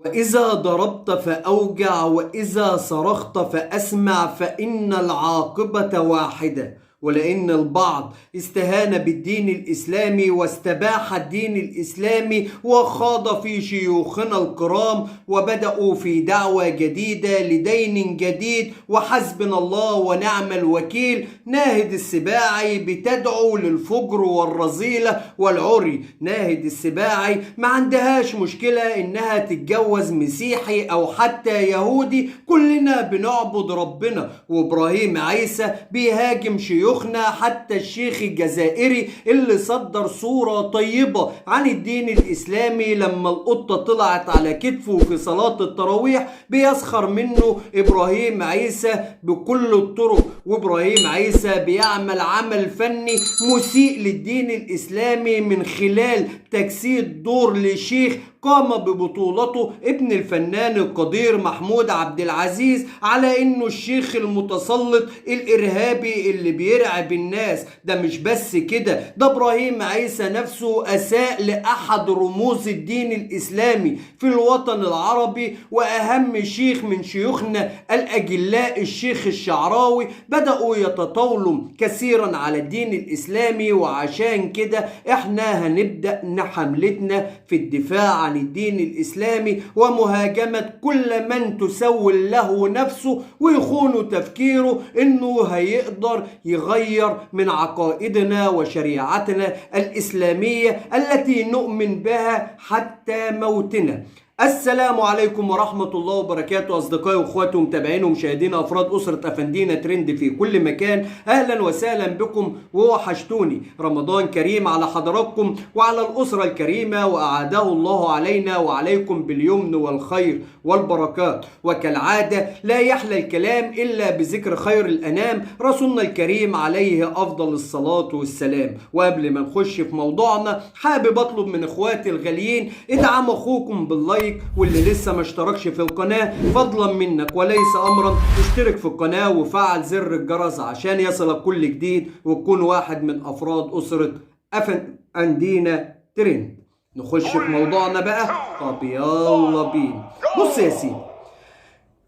وإذا ضربت فأوجع، وإذا صرخت فأسمع، فإن العاقبة واحدة. ولأن البعض استهان بالدين الإسلامي واستباح الدين الإسلامي وخاض في شيوخنا الكرام، وبدأوا في دعوة جديدة لدين جديد، وحسبنا الله ونعم الوكيل. ناهد السباعي بتدعو للفجر والرذيلة والعري. ناهد السباعي ما عندهاش مشكلة إنها تتجوز مسيحي أو حتى يهودي، كلنا بنعبد ربنا. وإبراهيم عيسى بيهاجم شيوخنا، حتى الشيخ الجزائري اللي صدر صورة طيبة عن الدين الإسلامي لما القطة طلعت على كتفه في صلاة التراويح بيسخر منه إبراهيم عيسى بكل الطرق. وإبراهيم عيسى بيعمل عمل فني مسيء للدين الإسلامي من خلال تجسيد دور لشيخ قام ببطولته ابن الفنان القدير محمود عبد العزيز، على انه الشيخ المتسلط الارهابي اللي بيرعب الناس. ده مش بس كده، ده ابراهيم عيسى نفسه اساء لاحد رموز الدين الاسلامي في الوطن العربي، واهم شيخ من شيوخنا الاجلاء الشيخ الشعراوي. بدأوا يتطاولوا كثيرا على الدين الاسلامي، وعشان كده احنا هنبدأ حملتنا في الدفاع عن الدين الإسلامي ومهاجمة كل من تسول له نفسه ويخون تفكيره إنه هيقدر يغير من عقائدنا وشريعتنا الإسلامية التي نؤمن بها حتى موتنا. السلام عليكم ورحمة الله وبركاته أصدقائي وأخواتي ومتابعين ومشاهدين أفراد أسرة أفندينا ترند في كل مكان، أهلا وسهلا بكم ووحشتوني. رمضان كريم على حضراتكم وعلى الأسرة الكريمة، وأعاده الله علينا وعليكم باليمن والخير والبركات. وكالعادة لا يحلى الكلام إلا بذكر خير الأنام رسولنا الكريم عليه أفضل الصلاة والسلام. وقبل ما نخش في موضوعنا، حابب أطلب من إخواتي الغاليين ادعموا أخوكم باللايك، واللي لسه ما اشتركش في القناة فضلا منك وليس امرا اشترك في القناة وفعل زر الجرس عشان يصلك كل جديد وتكون واحد من افراد اسرة أفندينا ترند. نخش في موضوعنا بقى، طب يلا بينا. بص يا سيدي،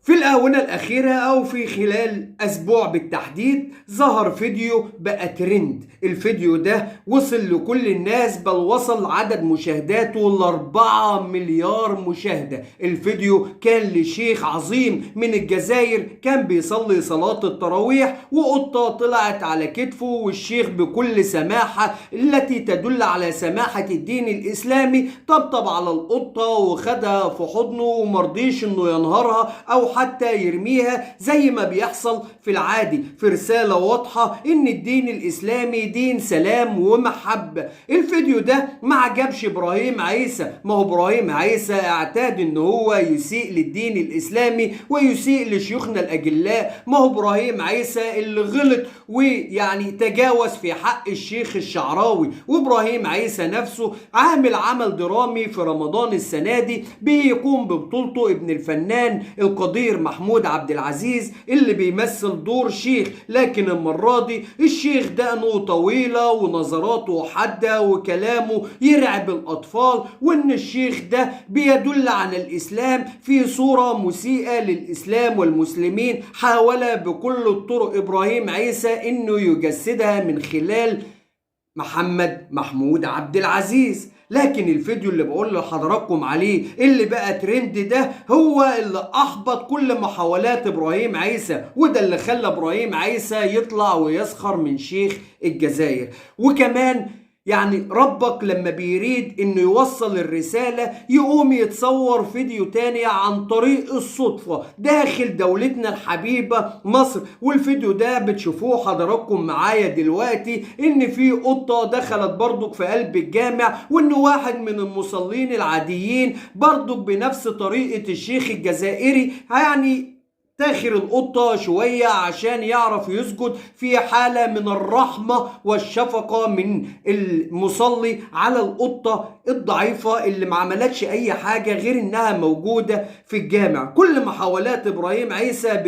في الآونة الأخيرة أو في خلال أسبوع بالتحديد ظهر فيديو بقى ترند. الفيديو ده وصل لكل الناس، بل وصل عدد مشاهداته ل4 مليار مشاهدة. الفيديو كان لشيخ عظيم من الجزائر كان بيصلي صلاة التراويح، وقطة طلعت على كتفه، والشيخ بكل سماحة التي تدل على سماحة الدين الإسلامي طبطب على القطة وخدها في حضنه ومرضيش إنه ينهرها أو حتى يرميها زي ما بيحصل في العادي، في رسالة واضحة ان الدين الاسلامي دين سلام ومحبة. الفيديو ده ما عجبش ابراهيم عيسى. ما هو ابراهيم عيسى اعتاد ان هو يسيء للدين الاسلامي ويسيء لشيوخنا الاجلاء. ما هو ابراهيم عيسى اللي غلط ويعني تجاوز في حق الشيخ الشعراوي. وابراهيم عيسى نفسه عامل عمل درامي في رمضان السنة دي بيقوم ببطولته ابن الفنان القدير محمود عبد العزيز اللي بيمثل دور شيخ، لكن المرة دي الشيخ دقنه طويلة ونظراته حادة وكلامه يرعب الأطفال، وإن الشيخ ده بيدل على الإسلام في صورة مسيئة للإسلام والمسلمين. حاول بكل الطرق إبراهيم عيسى إنه يجسدها من خلال محمد محمود عبد العزيز. لكن الفيديو اللي بقول لحضراتكم عليه اللي بقى ترند ده هو اللي احبط كل محاولات ابراهيم عيسى، وده اللي خلى ابراهيم عيسى يطلع ويسخر من شيخ الجزائر. وكمان يعني ربك لما بيريد انه يوصل الرسالة يقوم يتصور فيديو تاني عن طريق الصدفة داخل دولتنا الحبيبة مصر. والفيديو ده بتشوفوه حضراتكم معايا دلوقتي، ان في قطة دخلت برضك في قلب الجامع، وان واحد من المصلين العاديين برضك بنفس طريقة الشيخ الجزائري يعني تاخر القطة شوية عشان يعرف يسجد، في حالة من الرحمة والشفقة من المصلي على القطة الضعيفة اللي ما عملتش اي حاجة غير انها موجودة في الجامع. كل محاولات ابراهيم عيسى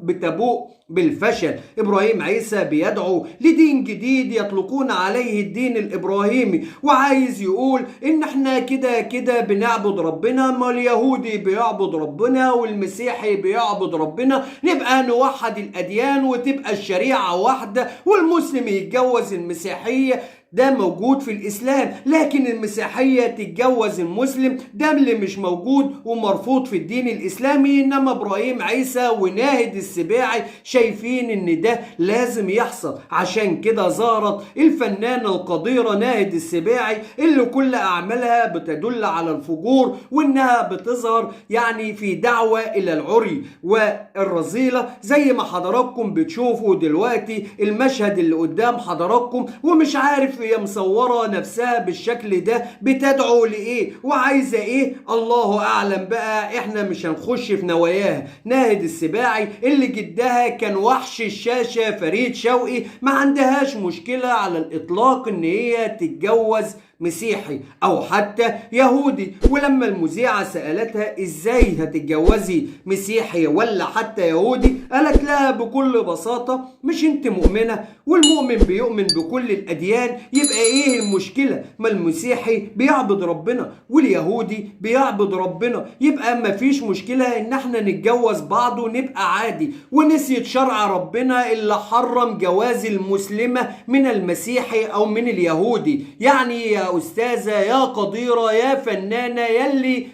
بتبوء بالفشل. ابراهيم عيسى بيدعو لدين جديد يطلقون عليه الدين الابراهيمي، وعايز يقول ان احنا كده كده بنعبد ربنا، ما اليهودي بيعبد ربنا والمسيحي بيعبد ربنا، نبقى نوحد الاديان وتبقى الشريعة واحدة، والمسلم يتجوز المسيحية، ده موجود في الإسلام، لكن المسيحية تتجوز المسلم ده اللي مش موجود ومرفوض في الدين الإسلامي. إنما إبراهيم عيسى وناهد السباعي شايفين إن ده لازم يحصل، عشان كده ظهرت الفنانة القديرة ناهد السباعي اللي كل أعمالها بتدل على الفجور، وإنها بتظهر يعني في دعوة إلى العري والرذيلة زي ما حضراتكم بتشوفوا دلوقتي المشهد اللي قدام حضراتكم، ومش عارف هي مصورة نفسها بالشكل ده بتدعو لإيه وعايزة إيه، الله أعلم بقى، إحنا مش هنخش في نواياها. ناهد السباعي اللي جدها كان وحش الشاشة فريد شوقي ما عندهاش مشكلة على الإطلاق إن هي تتجوز مسيحي أو حتى يهودي، ولما المذيعة سألتها إزاي هتتجوزي مسيحي ولا حتى يهودي، قالت لها بكل بساطة مش أنت مؤمنة، والمؤمن بيؤمن بكل الأديان، يبقى إيه المشكلة؟ ما المسيحي بيعبد ربنا واليهودي بيعبد ربنا، يبقى ما فيش مشكلة إن احنا نتجوز بعض ونبقى عادي. ونسيت شرع ربنا اللي حرم جواز المسلمة من المسيحي أو من اليهودي. يعني يا أستاذة يا قديرة يا فنانة يلي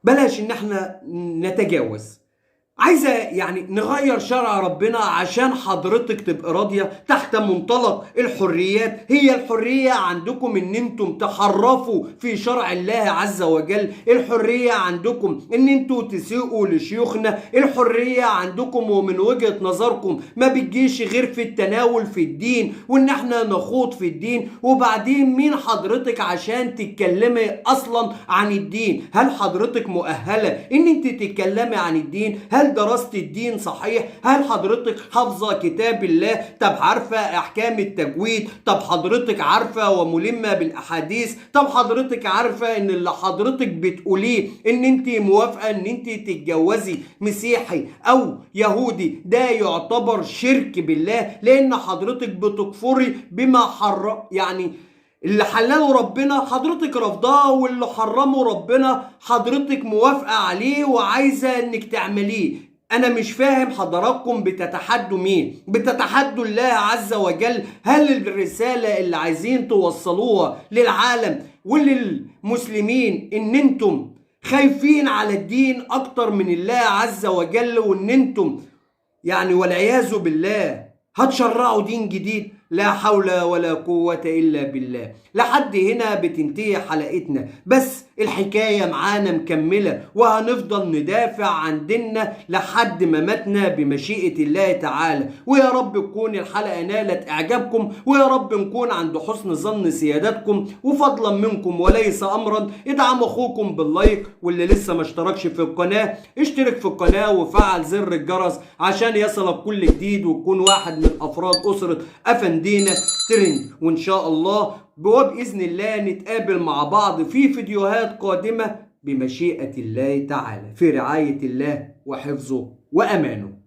بلاش إن احنا نتجاوز، عايزة يعني نغير شرع ربنا عشان حضرتك تبقى راضية تحت منطلق الحريات. هي الحرية عندكم ان انتم تحرفوا في شرع الله عز وجل، الحرية عندكم ان انتم تسيئوا لشيوخنا، الحرية عندكم ومن وجهة نظركم ما بتجيش غير في التناول في الدين وان احنا نخوض في الدين. وبعدين مين حضرتك عشان تتكلمي اصلا عن الدين؟ هل حضرتك مؤهلة ان انت تتكلمي عن الدين؟ هل درست الدين صحيح؟ هل حضرتك حافظة كتاب الله؟ طب عارفة احكام التجويد؟ طب حضرتك عارفة وملمة بالاحاديث؟ طب حضرتك عارفة ان اللي حضرتك بتقوليه ان انت موافقة ان انت تتجوزي مسيحي او يهودي ده يعتبر شرك بالله، لان حضرتك بتكفري بما حرم، يعني اللي حلله ربنا حضرتك رافضاه، واللي حرمه ربنا حضرتك موافقة عليه وعايزة انك تعمليه. انا مش فاهم حضراتكم بتتحدوا مين؟ بتتحدوا الله عز وجل؟ هل الرسالة اللي عايزين توصلوها للعالم وللمسلمين ان انتم خايفين على الدين اكتر من الله عز وجل، وان انتم يعني والعياذ بالله هتشرعوا دين جديد؟ لا حول ولا قوة إلا بالله. لحد هنا بتنتهي حلقتنا، بس الحكاية معانا مكملة وهنفضل ندافع عن ديننا لحد ما ماتنا بمشيئة الله تعالى. ويا رب تكون الحلقة نالت إعجابكم، ويا رب نكون عند حسن ظن سيادتكم، وفضلا منكم وليس أمرا ادعموا أخوكم باللايك، واللي لسه ما اشتركش في القناة اشترك في القناة وفعل زر الجرس عشان يصلك كل جديد وتكون واحد من أفراد أسرة أفندينا ترند. وإن شاء الله وبإذن الله نتقابل مع بعض في فيديوهات قادمة بمشيئة الله تعالى، في رعاية الله وحفظه وأمانه.